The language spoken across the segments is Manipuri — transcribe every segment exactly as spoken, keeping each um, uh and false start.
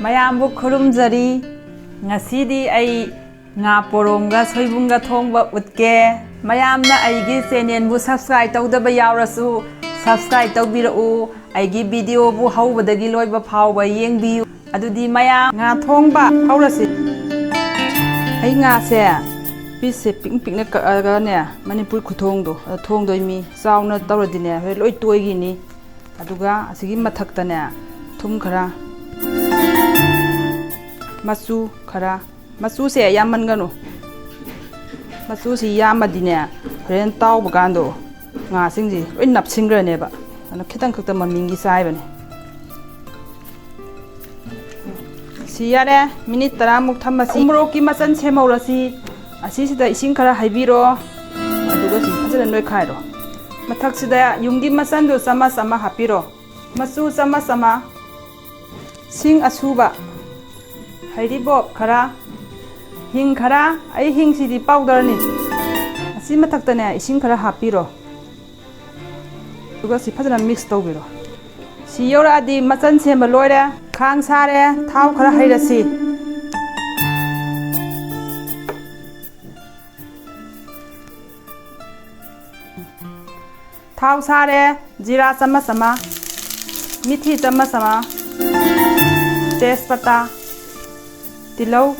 ꯃꯌꯥꯝꯕꯨ ꯈꯨꯔꯨꯝꯖꯔꯤ꯫ ꯉꯁꯤꯗꯤ ꯑꯩ ꯉꯥ ꯄꯣꯔꯣꯝꯒ ꯁꯣꯏꯕꯨꯝꯒ ꯊꯣꯡꯕ ꯎꯠꯀꯦ꯫ ꯃꯌꯥꯝꯅ ꯑꯩꯒꯤ ꯆꯦꯅꯦꯜꯕꯨ subscribe ꯇꯧꯗꯕ ꯌꯥꯎꯔꯁꯨ subscribe ꯇꯧꯕꯤꯔꯛꯎ꯫ ꯑꯩꯒꯤ videoꯕꯨ ꯍꯧꯕꯗꯒꯤ ꯂꯣꯏꯕ ꯐꯥꯎꯕ ꯌꯦꯡꯕꯤꯌꯨ꯫ ꯑꯗꯨꯗꯤ ꯃꯌꯥꯝ ꯉꯥ ꯊꯣꯡꯕ ꯍꯧꯔꯁꯤ꯫ ꯑꯩ ꯉꯥꯁꯦ pieceꯁꯦ ꯄꯤꯛ ꯄꯤꯛꯅ ꯀꯛꯑꯒꯅꯦ, ꯃꯅꯤꯄꯨꯔ ꯈꯨꯊꯣꯡꯗꯣ ꯑꯗꯨ ꯊꯣꯡꯗꯣꯏꯃꯤ꯫ ꯆꯥꯎꯅ ꯇꯧꯔꯗꯤꯅꯦ ꯍꯣꯔꯦꯟ ꯂꯣꯏ ꯇꯣꯏꯈꯤꯅꯤ꯫ ꯑꯗꯨꯒ ꯑꯁꯤꯒꯤ ꯃꯊꯛꯇꯅꯦ ꯊꯨꯝ ꯈꯔ, ꯃꯆꯨ ꯈꯔ, ꯃꯆꯨꯁꯦ ꯌꯥꯝꯃꯟꯒꯅꯨ꯫ ꯃꯆꯨꯁꯤ ꯌꯥꯝꯃꯗꯤꯅꯦ ꯍꯣꯔꯦꯟ ꯇꯥꯎꯕ ꯀꯥꯟꯗꯣ ꯉꯥꯁꯤꯡꯁꯤ ꯂꯣꯏ ꯅꯞꯁꯤꯟꯈ꯭ꯔꯅꯦꯕ꯫ ꯑꯗꯨꯅ ꯈꯤꯇꯪ ꯈꯛꯇ ꯃꯃꯤꯡꯒꯤ ꯆꯥꯏꯕꯅꯦ꯫ ꯁꯤ ꯌꯥꯔꯦ, minute ꯇꯔꯥꯃꯨꯛ ꯊꯝꯃꯁꯤ꯫ ꯎꯃꯣꯔꯣꯛꯀꯤ ꯃꯆꯟ ꯁꯦꯝꯍꯧꯔꯁꯤ꯫ ꯑꯁꯤꯁꯤꯗ ꯏꯁꯤꯡ ꯈꯔ ꯍꯩꯕꯤꯔꯣ, ꯑꯗꯨꯒ ꯁꯤ ꯐꯖꯅ ꯅꯣꯏꯈꯥꯏꯔꯣ꯫ ꯃꯊꯛꯁꯤꯗ ꯌꯨꯝꯒꯤ ꯃꯆꯟꯗꯨ ꯆꯥꯃꯁ ꯑꯃ ꯍꯥꯞꯄꯤꯔꯣ꯫ ꯃꯆꯨ ꯆꯥꯃꯁ ꯑꯃ, ꯁꯤꯡ ꯑꯁꯨꯕ, ꯍꯩꯔꯤꯕꯣꯞ ꯈꯔ, ꯍꯤꯡ ꯈꯔ, ꯑꯩ ꯍꯤꯡꯁꯤꯗꯤ powderꯅꯤ꯫ ꯑꯁꯤ ꯃꯊꯛꯇꯅꯦ ꯏꯁꯤꯡ ꯈꯔ ꯍꯥꯞꯄꯤꯔꯣ꯫ ꯑꯗꯨꯒ ꯁꯤ ꯐꯖꯅ mix ꯇꯧꯕꯤꯔꯣ꯫ ꯁꯤ ꯌꯧꯔꯛꯑꯗꯤ ꯃꯆꯟ ꯁꯦꯝꯕ ꯂꯣꯏꯔꯦ꯫ ꯈꯥꯡ ꯁꯥꯔꯦ, ꯊꯥꯎ ꯈꯔ ꯍꯩꯔꯁꯤ꯫ ꯊꯥꯎ ꯁꯥꯔꯦ, ꯖꯤꯔꯥ ꯆꯥꯃꯁ ꯑꯃ, ꯃꯤꯊꯤ ꯆꯥꯃꯁ ꯑꯃ, ꯇꯦꯖꯄꯇꯥ, ꯇꯤꯜꯍꯧ꯫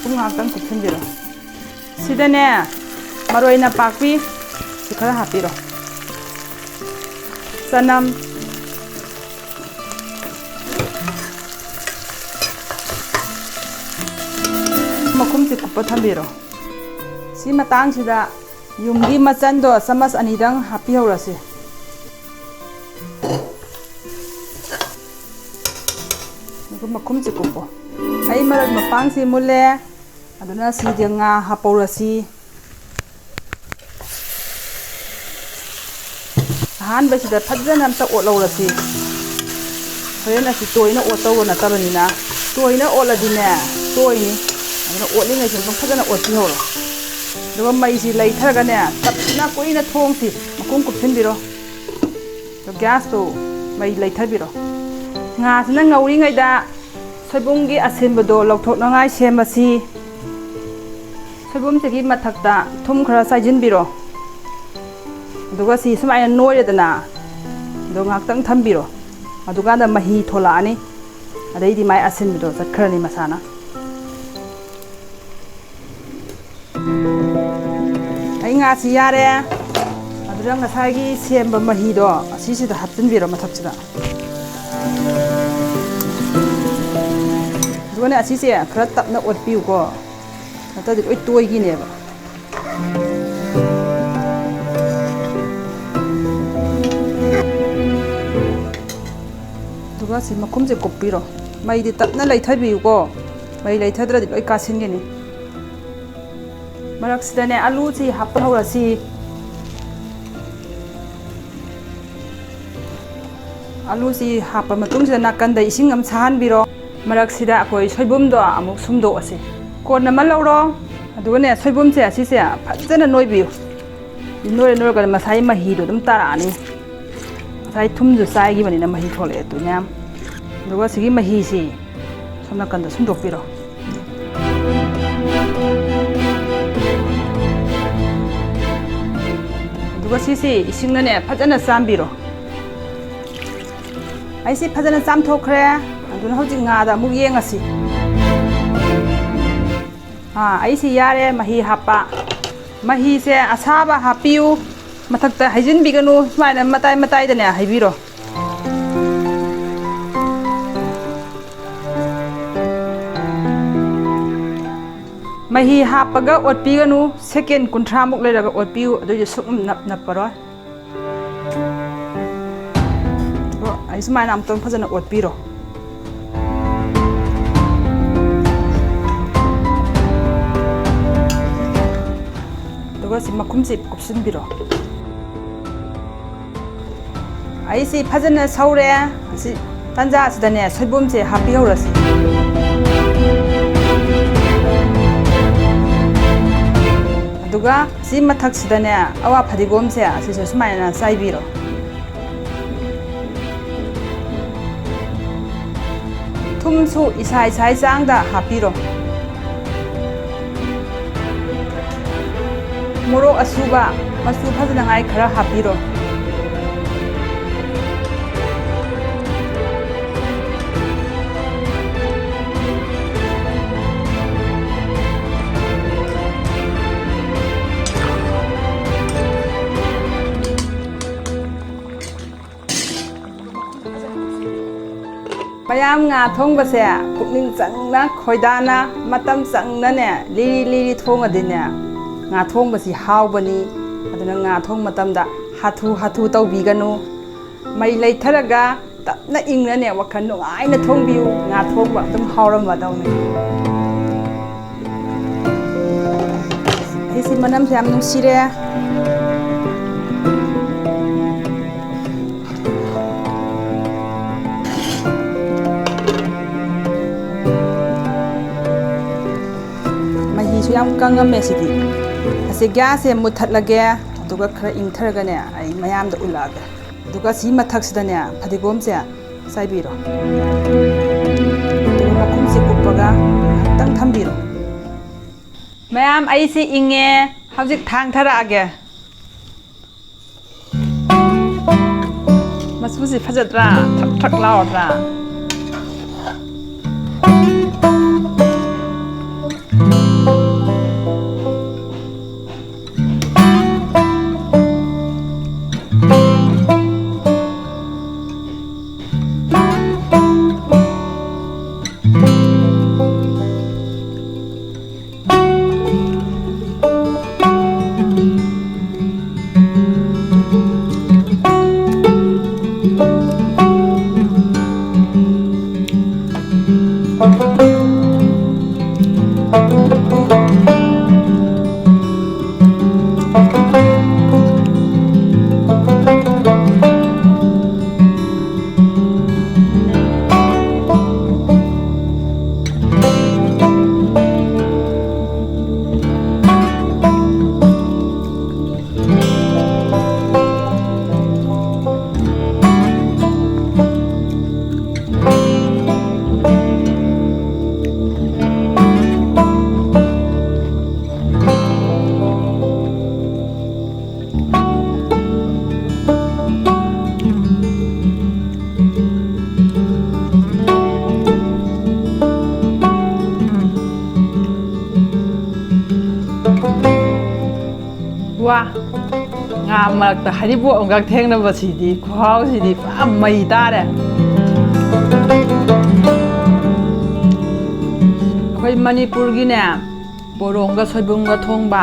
ꯊꯨꯝ ꯉꯥꯛꯇꯪ ꯀꯨꯞꯁꯤꯟꯕꯤꯔꯣ꯫ ꯁꯤꯗꯅꯦ ꯃꯔꯣꯏ ꯅꯄꯥꯛꯄꯤ ꯁꯤ ꯈꯔ ꯍꯥꯞꯄꯤꯔꯣ꯫ ꯆꯅꯝ꯫ ꯃꯈꯨꯝꯁꯤ ꯀꯨꯞꯄ ꯊꯝꯕꯤꯔꯣ꯫ ꯁꯤ ꯃꯇꯥꯡꯁꯤꯗ ꯌꯨꯝꯒꯤ ꯃꯆꯟꯗꯣ ꯆꯥꯃꯁ ꯑꯅꯤꯗꯪ ꯍꯥꯞꯄꯤꯍꯧꯔꯁꯤ꯫ ꯑꯗꯨꯒ ꯃꯈꯨꯝꯁꯤ ꯀꯨꯞꯄꯣ꯫ ꯑꯩ ꯃꯔꯣꯏ ꯃꯄꯥꯡꯁꯤ ꯃꯨꯜꯂꯦ꯫ ꯑꯗꯨꯅ ꯁꯤꯗ ꯉꯥ ꯍꯥꯞꯄꯧꯔꯁꯤ꯫ ꯑꯍꯥꯟꯕꯁꯤꯗ ꯐꯖꯅ ꯑꯝꯇ ꯑꯣꯠꯍꯧꯔꯁꯤ꯫ ꯍꯣꯔꯦꯟ ꯑꯁꯤ ꯇꯣꯏꯅ ꯑꯣꯠꯇꯧꯕ ꯅꯠꯇꯕꯅꯤꯅ꯫ ꯇꯣꯏꯅ ꯑꯣꯠꯂꯗꯤꯅꯦ, ꯇꯣꯏꯅꯤ꯫ ꯑꯗꯨꯅ ꯑꯣꯠꯂꯤꯉꯩꯁꯤꯗ ꯑꯗꯨꯝ ꯐꯖꯅ ꯑꯣꯠꯄꯤꯍꯧꯔꯣ꯫ ꯑꯗꯨꯒ ꯃꯩꯁꯤ ꯂꯩꯊꯔꯒꯅꯦ, ꯇꯞꯅ ꯀꯨꯏꯅ ꯊꯣꯡꯁꯤ꯫ ꯃꯈꯨꯝ ꯀꯨꯞꯁꯤꯟꯕꯤꯔꯣ꯫ ꯑꯗꯣ gasꯇꯣ ꯃꯩ ꯂꯩꯊꯕꯤꯔꯣ꯫ ꯉꯥꯁꯤꯅ ꯉꯧꯔꯤꯉꯩꯗ ꯁꯣꯏꯕꯨꯝꯒꯤ ꯑꯁꯤꯟꯕꯗꯣ ꯂꯧꯊꯣꯛꯅꯉꯥꯏ ꯁꯦꯝꯃꯁꯤ꯫ ꯁꯣꯏꯕꯨꯝꯁꯤꯒꯤ ꯃꯊꯛꯇ ꯊꯨꯝ ꯈꯔ ꯆꯥꯏꯁꯤꯟꯕꯤꯔꯣ꯫ ꯑꯗꯨꯒ ꯁꯤ ꯁꯨꯃꯥꯏꯅ ꯅꯣꯏꯔꯦꯗꯅ, ꯑꯗꯣ ꯉꯥꯏꯍꯥꯛꯇꯪ ꯊꯝꯕꯤꯔꯣ꯫ ꯑꯗꯨꯀꯥꯟꯗ ꯃꯍꯤ ꯊꯣꯛꯂꯛꯑꯅꯤ꯫ ꯑꯗꯩꯗꯤ ꯃꯥꯏ ꯑꯁꯤꯟꯕꯗꯣ ꯆꯠꯈ꯭ꯔꯅꯤ ꯃꯁꯥꯅ꯫ ꯑꯩ ꯉꯥꯁꯤ ꯌꯥꯔꯦ꯫ ꯑꯗꯨꯗ ꯉꯁꯥꯏꯒꯤ ꯁꯦꯝꯕ ꯃꯍꯤꯗꯣ ꯑꯁꯤꯁꯤꯗ ꯍꯥꯞꯆꯤꯟꯕꯤꯔꯣ, ꯃꯊꯛꯁꯤꯗ꯫ ꯑꯗꯨꯒꯅꯦ, ꯑꯁꯤꯁꯦ ꯈꯔ ꯇꯞꯅ ꯑꯣꯠꯄꯤꯌꯨꯀꯣ, ꯅꯠꯇ꯭ꯔꯗꯤ ꯂꯣꯏ ꯇꯣꯏꯈꯤꯅꯦꯕ꯫ ꯑꯗꯨꯒ ꯁꯤ ꯃꯈꯨꯝꯁꯦ ꯀꯨꯞꯄꯤꯔꯣ꯫ ꯃꯩꯗꯤ ꯇꯞꯅ ꯂꯩꯊꯕꯤꯌꯨꯀꯣ, ꯃꯩ ꯂꯩꯊꯗ꯭ꯔꯗꯤ ꯂꯣꯏ ꯀꯥꯁꯤꯟꯒꯅꯤ꯫ ꯃꯔꯛꯁꯤꯗꯅꯦ, ꯑꯂꯨꯁꯤ ꯍꯥꯞꯄ ꯍꯧꯔꯁꯤ꯫ ꯑꯂꯨꯁꯤ ꯍꯥꯞꯄ ꯃꯇꯨꯡꯁꯤꯗ ꯅꯥꯀꯟꯗ ꯏꯁꯤꯡ ꯑꯃ ꯁꯥꯍꯟꯕꯤꯔꯣ꯫ ꯃꯔꯛꯁꯤꯗ ꯑꯩꯈꯣꯏ ꯁꯣꯏꯕꯨꯝꯗꯣ ꯑꯃꯨꯛ ꯁꯨꯝꯗꯣꯛꯑꯁꯤ꯫ ꯀꯣꯟ ꯑꯃ ꯂꯧꯔꯣ꯫ ꯑꯗꯨꯒꯅꯦ, ꯁꯣꯏꯕꯨꯝꯁꯦ ꯑꯁꯤꯁꯦ ꯐꯖꯅ ꯅꯣꯏꯕꯤꯌꯨ꯫ ꯅꯣꯏꯔ ꯅꯣꯏꯔꯀꯥꯟꯗ ꯃꯁꯥꯒꯤ ꯃꯍꯤꯗꯣ ꯑꯗꯨꯝ ꯇꯥꯔꯛꯑꯅꯤ꯫ ꯉꯁꯥꯏ ꯊꯨꯝꯁꯨ ꯆꯥꯏꯈꯤꯕꯅꯤꯅ ꯃꯍꯤ ꯊꯣꯛꯂꯛꯑꯦ ꯑꯗꯨ ꯃꯌꯥꯝ꯫ ꯑꯗꯨꯒ ꯁꯤꯒꯤ ꯃꯍꯤꯁꯤ ꯁꯣꯝ ꯅꯥꯀꯟꯗ ꯁꯨꯝꯗꯣꯛꯄꯤꯔꯣ꯫ ꯑꯗꯨꯒ ꯁꯤꯁꯤ ꯏꯁꯤꯡꯅꯅꯦ ꯐꯖꯅ ꯆꯥꯝꯕꯤꯔꯣ꯫ ꯑꯩꯁꯤ ꯐꯖꯅ ꯆꯥꯝꯊꯣꯛꯈ꯭ꯔꯦ꯫ ꯑꯗꯨꯅ ꯍꯧꯖꯤꯛ ꯉꯥꯗ ꯑꯃꯨꯛ ꯌꯦꯡꯉꯁꯤ꯫ ꯑꯥ, ꯑꯩꯁꯤ ꯌꯥꯔꯦ ꯃꯍꯤ ꯍꯥꯞꯄ꯫ ꯃꯍꯤꯁꯦ ꯑꯁꯥꯕ ꯍꯥꯞꯄꯤꯌꯨ꯫ ꯃꯊꯛꯇ ꯍꯩꯖꯤꯟꯕꯤꯒꯅꯨ, ꯁꯨꯃꯥꯏꯅ ꯃꯇꯥꯏ ꯃꯇꯥꯏꯗꯅꯦ ꯍꯩꯕꯤꯔꯣ꯫ ꯃꯍꯤ ꯍꯥꯞꯄꯒ ꯑꯣꯠꯄꯤꯒꯅꯨ, ꯁꯦꯀꯦꯟ ꯀꯨꯟꯊ꯭ꯔꯥꯃꯨꯛ ꯂꯩꯔꯒ ꯑꯣꯠꯄꯤꯌꯨ, ꯑꯗꯨꯏꯗꯤ ꯁꯨꯛ ꯅꯞ ꯅꯞꯄꯔꯣꯏ꯫ ꯑꯗꯣ ꯑꯩ ꯁꯨꯃꯥꯏꯅ ꯑꯃꯨꯛꯇꯪ ꯐꯖꯅ ꯑꯣꯠꯄꯤꯔꯣ꯫ ꯑꯗꯨꯒ ꯁꯤ ꯃꯈꯨꯝꯁꯤ ꯀꯨꯞꯁꯤꯟꯕꯤꯔꯣ꯫ ꯑꯩꯁꯤ ꯐꯖꯅ ꯁꯧꯔꯦ꯫ ꯑꯁꯤ ꯇꯥꯟꯖꯥ ꯑꯁꯤꯗꯅꯦ ꯁꯣꯏꯕꯨꯝꯁꯦ ꯍꯥꯞꯄꯤꯍꯧꯔꯁꯤ꯫ ꯑꯗꯨꯒ ꯁꯤ ꯃꯊꯛꯁꯤꯗꯅꯦ ꯑꯋꯥ ꯐꯗꯤꯒꯣꯝꯁꯦ ꯑꯁꯤꯁꯨ ꯁꯨꯃꯥꯏꯅ ꯆꯥꯏꯕꯤꯔꯣ꯫ ꯊꯨꯝꯁꯨ ꯏꯁꯥ ꯏꯁꯥꯒꯤ ꯆꯥꯡꯗ ꯍꯥꯞꯄꯤꯔꯣ꯫ ꯃꯣꯔꯣꯛ ꯑꯁꯨꯕ ꯃꯆꯨ ꯐꯖꯅꯉꯥꯏ ꯈꯔ ꯍꯥꯞꯄꯤꯔꯣ꯫ ꯃꯌꯥꯝ, ꯉꯥ ꯊꯣꯡꯕꯁꯦ ꯄꯨꯛꯅꯤꯡ ꯆꯪꯅ, ꯈꯣꯏꯗꯥꯅ, ꯃꯇꯝ ꯆꯪꯅꯅꯦ, ꯂꯤꯔꯤ ꯂꯤꯔꯤ ꯊꯣꯡꯉꯗꯤꯅꯦ, ꯉꯥ ꯊꯣꯡꯕꯁꯤ ꯍꯥꯎꯕꯅꯤ꯫ ꯑꯗꯨꯅ ꯉꯥ ꯊꯣꯡꯕ ꯃꯇꯝꯗ ꯍꯥꯊꯨ ꯍꯥꯊꯨ ꯇꯧꯕꯤꯒꯅꯨ꯫ ꯃꯩ ꯂꯩꯊꯔꯒ ꯇꯞꯅ ꯏꯪꯅꯅꯦ, ꯋꯥꯈꯜ ꯅꯨꯡꯉꯥꯏꯅ ꯊꯣꯡꯕꯤꯌꯨ꯫ ꯉꯥ ꯊꯣꯡꯕ ꯑꯗꯨꯝ ꯍꯥꯎꯔꯝꯃꯗꯧꯅꯤ꯫ ꯑꯩꯁꯤ ꯃꯅꯝꯁꯦ ꯌꯥꯝ ꯅꯨꯡꯁꯤꯔꯦ꯫ ꯃꯍꯤꯁꯨ ꯌꯥꯝ ꯀꯪꯉꯝꯃꯦ ꯁꯤꯗꯤ꯫ ꯑꯁꯤ ꯒ꯭ꯌꯥꯁꯁꯦ ꯃꯨꯠꯊꯠꯂꯒꯦ, ꯑꯗꯨꯒ ꯈꯔ ꯏꯪꯊꯔꯒꯅꯦ, ꯑꯩ ꯃꯌꯥꯝꯗ ꯎꯠꯂꯛꯑꯒꯦ꯫ ꯑꯗꯨꯒ ꯁꯤ ꯃꯊꯛꯁꯤꯗꯅꯦ, ꯐꯗꯤꯒꯣꯝꯁꯦ ꯆꯥꯏꯕꯤꯔꯣ꯫ ꯑꯗꯨꯒ ꯃꯈꯨꯝꯁꯦ ꯀꯨꯞꯄꯒ ꯉꯥꯏꯍꯥꯛꯇꯪ ꯊꯝꯕꯤꯔꯣ꯫ ꯃꯌꯥꯝ, ꯑꯩꯁꯤ ꯏꯪꯉꯦ, ꯍꯧꯖꯤꯛ ꯊꯥꯡ ꯊꯔꯛꯑꯒꯦ꯫ ꯃꯆꯨꯁꯤ ꯐꯖꯗ꯭ꯔꯥ? ꯊ꯭ꯔꯛ ꯊ꯭ꯔꯛ ꯂꯥꯎꯔꯗ꯭ꯔꯥ? ꯋꯥ, ꯉꯥ ꯃꯔꯛꯇ ꯍꯔꯤꯕꯣꯞ ꯑꯃꯒ ꯊꯦꯡꯅꯕꯁꯤꯗꯤ, ꯈꯨꯍꯥꯎꯁꯤꯗꯤ ꯄꯨꯔꯥ ꯃꯩ ꯇꯥꯔꯦ꯫ ꯑꯩꯈꯣꯏ ꯃꯅꯤꯄꯨꯔꯒꯤꯅꯦ, ꯄꯣꯔꯣꯝꯒ ꯁꯣꯏꯕꯨꯝꯒ ꯊꯣꯡꯕ,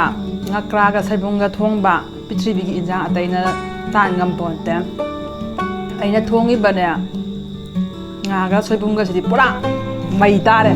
ꯉꯀ꯭ꯔꯥꯒ ꯁꯣꯏꯕꯨꯝꯒ ꯊꯣꯡꯕ, ꯄ꯭ꯔꯤꯊꯤꯕꯤꯒꯤ ꯏꯟꯖꯥꯡ ꯑꯇꯩꯅ ꯇꯥꯟ ꯉꯝꯄꯣꯟꯇꯦ꯫ ꯑꯩꯅ ꯊꯣꯡꯉꯤꯕꯅꯦ, ꯉꯥꯒ ꯁꯣꯏꯕꯨꯝꯒꯁꯤꯗꯤ ꯄꯨꯔꯥ ꯃꯩ ꯇꯥꯔꯦ꯫